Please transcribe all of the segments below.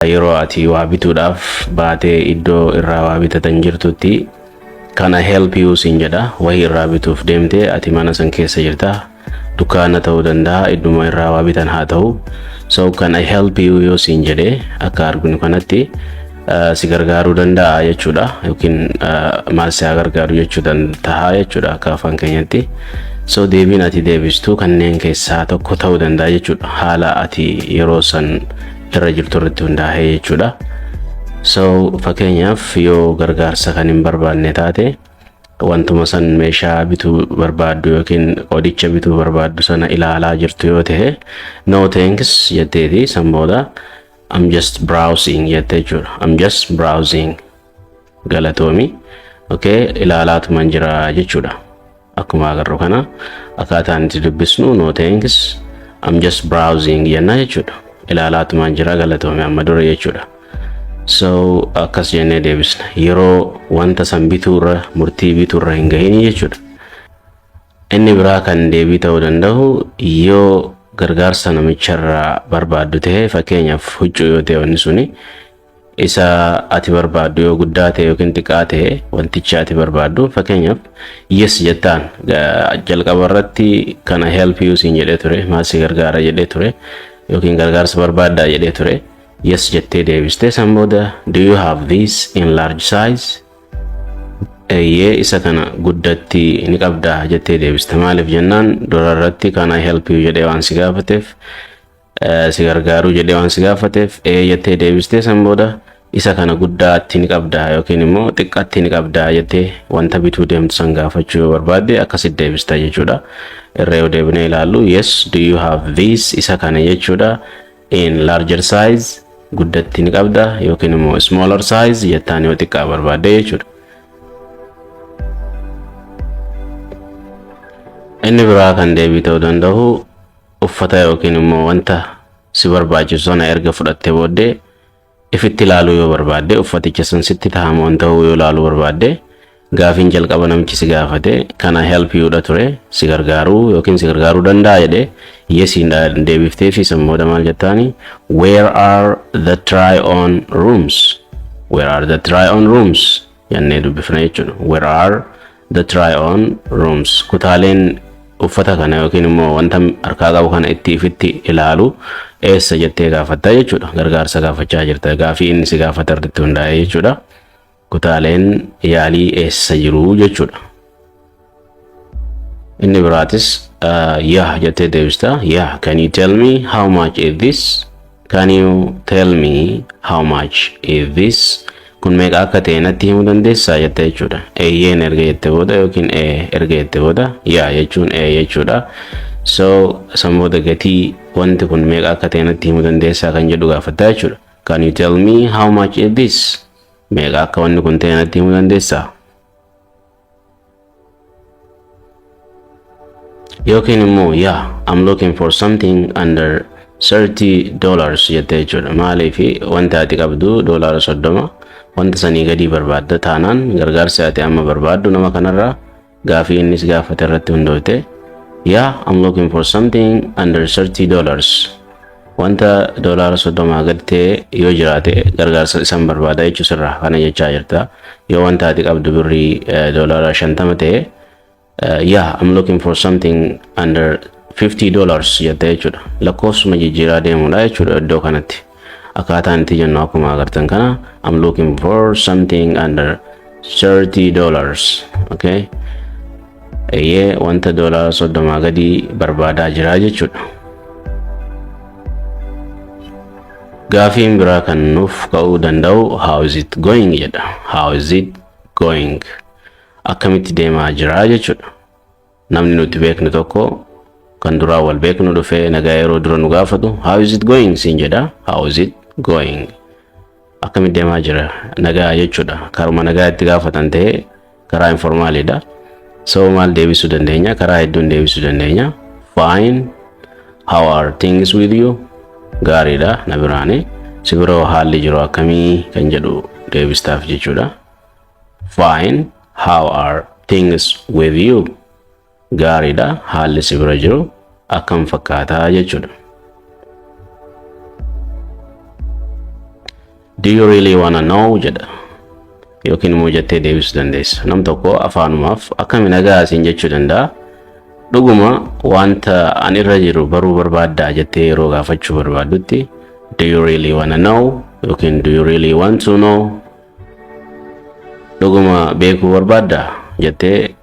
Yeroo ati waa bituudhaaf baatee iddoo irraa waa bitatan jirtutti, "Can I help you?" siin jedha. Wahii irraa bituuf deemtee, ati mana san keessa jirta, dukkaana ta'uu danda'a, idduma irraa waa bitan haa ta'u. So "Can I help you?" yoo siin jedhe, akka arginu kanatti si gargaaruu danda'a jechuudha, yookiin maal si haa gargaaru jechuu danda'a jechuudha akka afaan keenyatti. So deebiin ati deebistu kanneen keessaa tokko ta'uu danda'a jechuudha, haala ati yeroo san irra jirtu irratti hundaa'ee jechuudha. So fakkeenyaaf, yoo gargaarsa kan hin barbaanne taate, wantuma san meeshaa bituu barbaaddu yookiin qodicha bituu barbaaddu sana ilaalaa jirtu yoo ta'e, "No thanks" jetteeti, san booda "I'm just browsing" jette jechuudha. "I'm just browsing", galatoomi. Okay, ilaalaatuman jira jechuudha. Akkuma agarru kana, akkaataan itti dubbisnu "No thanks, I'm just browsing" jenna jechuudha. Ilaalaatuman jira, galatoomi amma dura jechuudha. So akkas jennee deebisna yeroo wanta san bituurra, murtii bituurra hin gahin jechuudha. Inni biraa kan deebii ta'uu danda'u, yoo gargaarsa namicharraa barbaaddu ta'e, fakkeenyaaf huccuu yoo ta'e, wanni suni isa ati barbaaddu yoo guddaa ta'e yookiin xiqqaa ta'e, wanticha ati barbaaddu, fakkeenyaaf "Yes" jettaan. Jalqaba irratti "Can I help you?" siin jedhee ture, maal si gargaara jedhee ture, yookiin gargaarsa barbaaddaa jedhee ture. "Yes" jettee deebistee, san booda "Do you have this in large size?" Eeyyee, isa kana guddatti ni qabdaa jettee deebiste. Maaliif jennaan, dura irratti "Can I help you?" jedhee waan si gaafateef, si gargaaruu jedhee waan si gaafateef, ee jettee deebistee, san booda isa kana guddaatti ni qabdaa yookiin immoo xiqqaatti ni qabdaa jettee wanta bituu deemtu san gaafachuu yoo barbaadde, akkasitti deebista jechuudha. Irra yoo deebinee ilaallu, "Yes, do you have this", isa kana jechuudha, "in larger size", guddatti ni qabda, yookiin immoo "smaller size" jettaan yoo xiqqaa barbaadde jechuudha. Inni biraa kan deebii ta'uu danda'u, uffata yookiin immoo wanta si barbaachisu sana erga fudhattee booddee ifitti ilaaluu yoo barbaadde, uffaticha sun sitti tahamoo hin ta'uu yoo ilaaluu barbaadde, gaafiin jalqaba namichi si gaafate "Can I help you?" dha ture, si gargaaruu yookiin si gargaaruu danda'a jedhee, "Yes" deebiftee fi san booda maal jettaani? "Where are the try on rooms? Where are the try on rooms?" jennee dubbifna jechuudha. "Where are the try on rooms?" Kutaaleen uffata kana yookiin immoo wanta harkaa qabu kana itti ifitti ilaalu eessa jettee gaafatta jechuudha. Gargaarsa gaafachaa jirta, gaafii inni si gaafata irratti hundaa'e jechuudha. Kutaaleen yaalii eessa jiru jechuudha. Inni biraatis "Yeah" jettee deebista. "Yeah, can you tell me how much is this? Can you tell me how much is this?" Kun meeqa akka ta'e natti himuu dandeessaa jettee jechuudha. Eeyyeen erga jette booda yookiin ee erga jette booda, "yeah" jechuun ee jechuudha. So san booda gatii wanti kun meeqa akka ta'e natti himuu dandeessaa kan jedhu gaafatta jechuudha. "Can you tell me how much is this?" Meeqa akka wanni kun ta'e natti himuu dandeessaa? Yookiin immoo "Yeah, I'm looking for something under $30" jettee jechuudha. Maaliif? Wanta ati qabdu $30, wanta sanii gadii barbaadda taanaan, gargaarsa ati amma barbaaddu nama kanarraa gaafii innis gaafate irratti hundoofte, "Yeah, I'm looking for something under $30", wanta $30 gadi ta'e yoo jiraate gargaarsa isan barbaada jechuu sirraa kana jechaa jirta. Yoo wanta ati qabdu birrii $50 ta'e, "Yeah, I'm looking for something under $50" jette jechuudha. Lakkoofsuma jijjiiraa deemudha jechuudha iddoo kanatti. Akkaataan itti jennu akkuma agartan kana, "I'm looking for something under $30", okay? Eeyyee, wanta $30 gadii barbaadaa jira jechuudha. Gaafiin biraa kan nuuf ka'uu danda'u "How is it going?" jedha. "How is it going?" Akkamitti deemaa jira jechuudha. Namni nuti beeknu tokko kan duraa wal beeknu dhufee nagaa yeroo dura nu gaafatu, "How is it going?" siin jedha. "How is it going?" Akkamitti deemaa jira, nagaa jechuudha. Karuma nagaa itti gaafatan ta'ee karaa informaalidha. So maal deebisuu dandeenya? Karaa hedduun deebisuu dandeenya. "Fine. How are things with you?" Gaariidha na biraani. Si biroo haalli jiru akkamii kan jedhu deebistaaf jechuudha. "Fine. How are things with you?" Gaariidha, haalli si bira jiru akkam fakkaataa jechuudha. Do you really wanna know jedha. Yookiin immoo jettee deebisuu dandeessa. Nam tokko afaanumaaf akkami nagaa siin jechuu danda'a. Dhuguma wanta an irra jiru baruu barbaaddaa jettee yeroo gaafachuu barbaaddutti do you really wanna know yookiin do you really want to know, dhuguma beekuu barbaaddaa jettee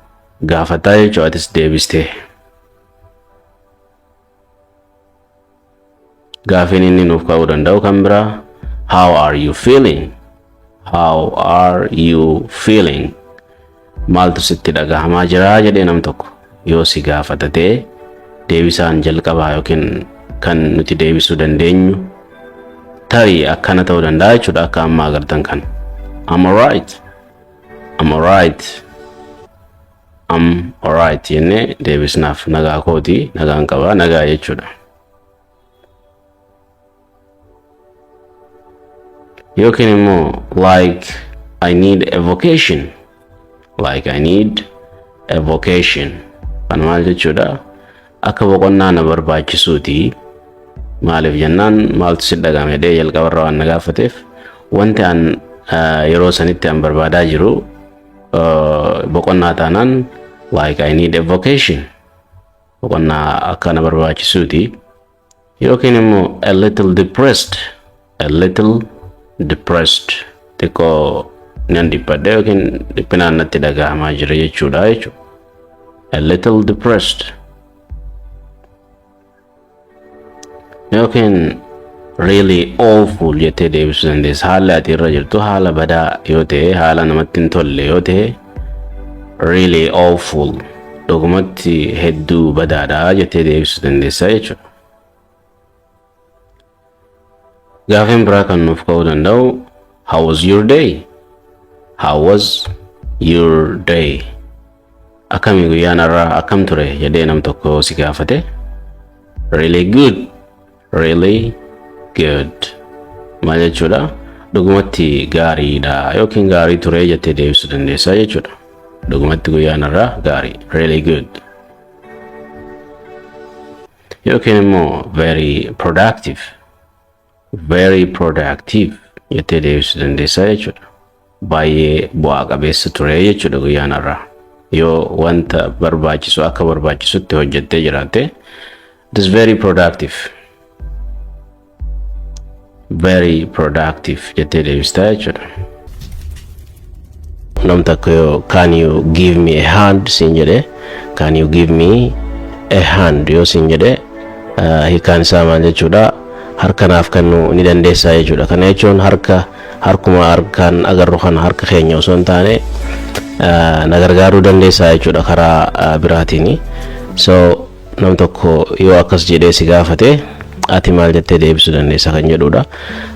gaafataa jechuu atis deebistee. Gaafiin inni nuuf ka'uu danda'u kan biraa, how are you feeling? How are you feeling? Maaltu sitti dhagahamaa jira jedhee nam tokko yoo si gaafata ta'e, deebisaan jalqabaa yookiin kan nuti deebisuu dandeenyu tarii akkana ta'uu danda'a jechuudha, akka amma agartan kan. I'm alright. I'm alright. I'm alright jennee deebisnaaf, nagaa kooti, nagaan qabaa, nagaa jechuudha. Yookiin immoo like I need a vacation. Like I need a vacation. Kan maal jechuudha? Akka boqonnaa na barbaachisuuti. Maaliif jennaan, maaltu si dhagahame jedhee jalqabarra waan na gaafateef, wanti an yeroo sanitti an barbaadaa jiru boqonnaa taanaan, like I need a vacation. Boqonnaa akka na barbaachisuuti. Yookiin immoo a little depressed. A little depressed. Xiqqoo nan dhiphadhe yookiin dhiphinaan natti dhagahamaa jira jechuudha jechuudha. A little depressed. Yookiin really awful jettee deebisuu dandeessa. Haalli ati irra jirtu haala badaa yoo ta'e, haala namatti hin tolle yoo ta'e, really awful, dhugumatti hedduu badaadha jettee deebisuu dandeessa jechuudha. Gaafiin biraa kan nuuf ka'uu danda'u, how was your day? How was your day? Akkami guyyaan har'aa, akkam ture jedhee nam tokko si gaafate, really good. Really good. Maal jechuudha? Dhugumatti gaariidha yookiin gaarii ture jettee deebisuu dandeessa jechuudha. Dhugumatti guyyaan har'aa gaarii. Really good. Yookiin immoo very productive. Very productive jettee deebisuu dandeessa jechuudha. Baay'ee bu'aa qabeessa ture jechuudha guyyaan har'aa. Yoo wanta barbaachisu akka barbaachisutti hojjettee jiraatte, it is very productive. Very productive jettee deebistaa jechuudha. Nam tokko yoo "Can you give me a hand?" siin jedhe, "Can you give me a hand?" yoo siin jedhe, hiikaan isaa maal jechuudha? Harka naaf kennuu ni dandeessaa jechuudha. Kana jechuun harka harkuma harkaan agarru kana, harka keenya osoo hin taane, na gargaaruu dandeessaa jechuudha karaa biraatiin. So nam tokko yoo akkas jedhee si gaafate, ati maal jettee deebisuu dandeessa kan jedhudha.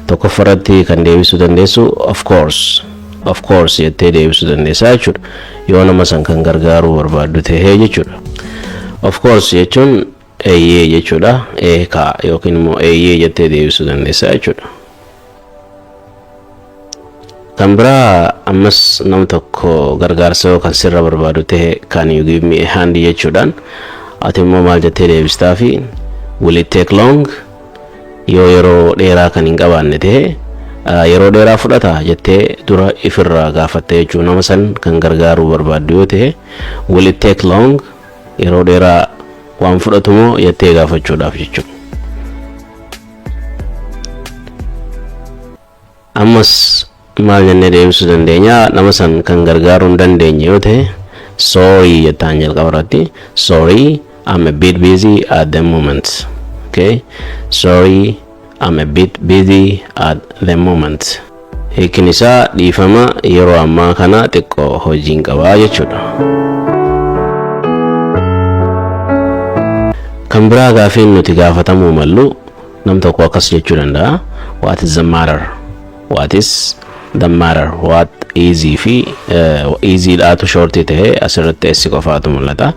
Tokkoffaratti kan deebisuu dandeessu "Of course, of course" jettee deebisuu dandeessa jechuudha. Yoo nama san kan gargaaruu barbaaddu ta'ee jechuudha. Of course jechuun eeyyee jechuudha. Ee kaa yookiin immoo eeyyee jettee deebisuu dandeessa jechuudha. Kan biraa ammas nam tokko gargaarsa yoo kan sirra barbaadu ta'e, "Can you give me a hand?" jechuudhaan, ati immoo maal jettee deebistaa fi will it take long, yoo yeroo dheeraa kan hin qabaanne ta'e, yeroo dheeraa fudhata jettee dura ifirraa gaafatte jechuu, nama san kan gargaaruu barbaaddu yoo ta'e, will it take long, yeroo dheeraa waan fudhatu moo jettee gaafachuudhaaf jechuudha. Ammas maal jennee deebisuu dandeenya? Nama san kan gargaaruu hin dandeenye yoo ta'e, sorry jettaan jalqaba irratti. "Sorry, I'm a bit busy at the moment." Okay, "Sorry, I'm a bit busy at the moment." Hiikni isaa dhiifama, yeroo ammaa kana xiqqoo hojiin qabaa jechuudha. Kan biraa gaafiin nuti gaafatamuu mallu, nam tokko akkas jechuu danda'a: "What is the matter? What is the matter?" What is fi is dhaatu short ta'e, asirratti s qofaatu mul'ata.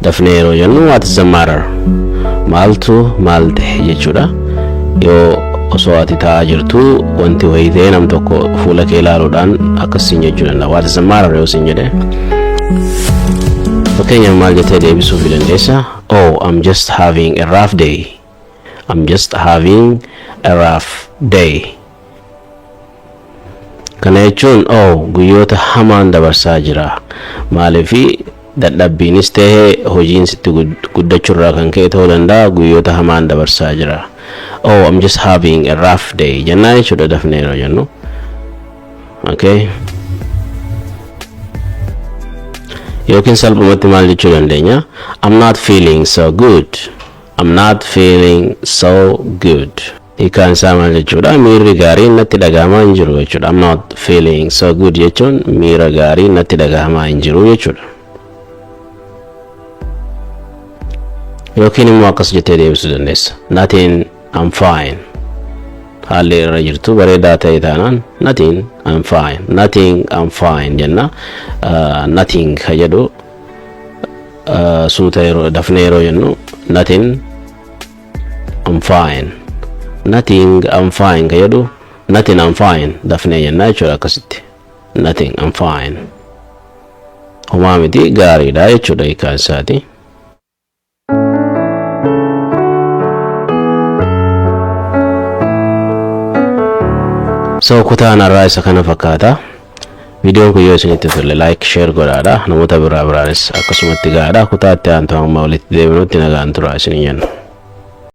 Dafnee yeroo jennu, what is the matter, maaltu maal ta'e jechuudha. Yoo osoo ati taa'aa jirtu wanti wayii ta'e, nam tokko fuula kee ilaaluudhaan akkasiin jechuu danda'a. What is the matter yoo siin jedhe, fakkeenyaaf maal jettee deebisuuf dandeessa? "Oh, I'm just having a rough day. I'm just having a rough day." Kana jechuun oh guyyoota hamaan dabarsaa jira. Maaliifi dadhabbiinis ta'e hojiin sitti guddachurraa kan ka'e ta'uu danda'a, guyyoota hamaan dabarsaa jira. Oh, I'm just having a rough day jennaa jechuudha dafnee yeroo jennu. Okay. Yookiin salphumatti maal jechuu dandeenya? I'm not feeling so good. I'm not feeling so good. Hiikaan isaa maal jechuudha? Miirri gaariin natti dhagahamaa hin jiru jechuudha. I'm not feeling so good jechuun miira gaarii natti dhagahamaa hin jiru jechuudha. Yookiin immoo akkas jettee deebisuu dandeessa. Nothing, I'm fine. Haalli irra jirtu bareedaa ta'e taanaan nothing, I'm fine. Nothing, I'm fine jenna. Nothing ka jedhu suuta yeroo dafnee yeroo jennu nothing, I'm fine. Nothing, I'm fine ka jedhu nothing, I'm fine dafnee jenna jechuudha akkasitti. Nothing, I'm fine. Homaa miti, gaariidha jechuudha hiikaan isaati. So kutaan har'aa isa kana fakkaata. Viidiyoon kun yoo isinitti tole like, share godhaadha. Namoota biraa biraanis akkasumatti gahaadha. Kutaa itti aantu hamma walitti deebinutti nagaan tura isinin jenna.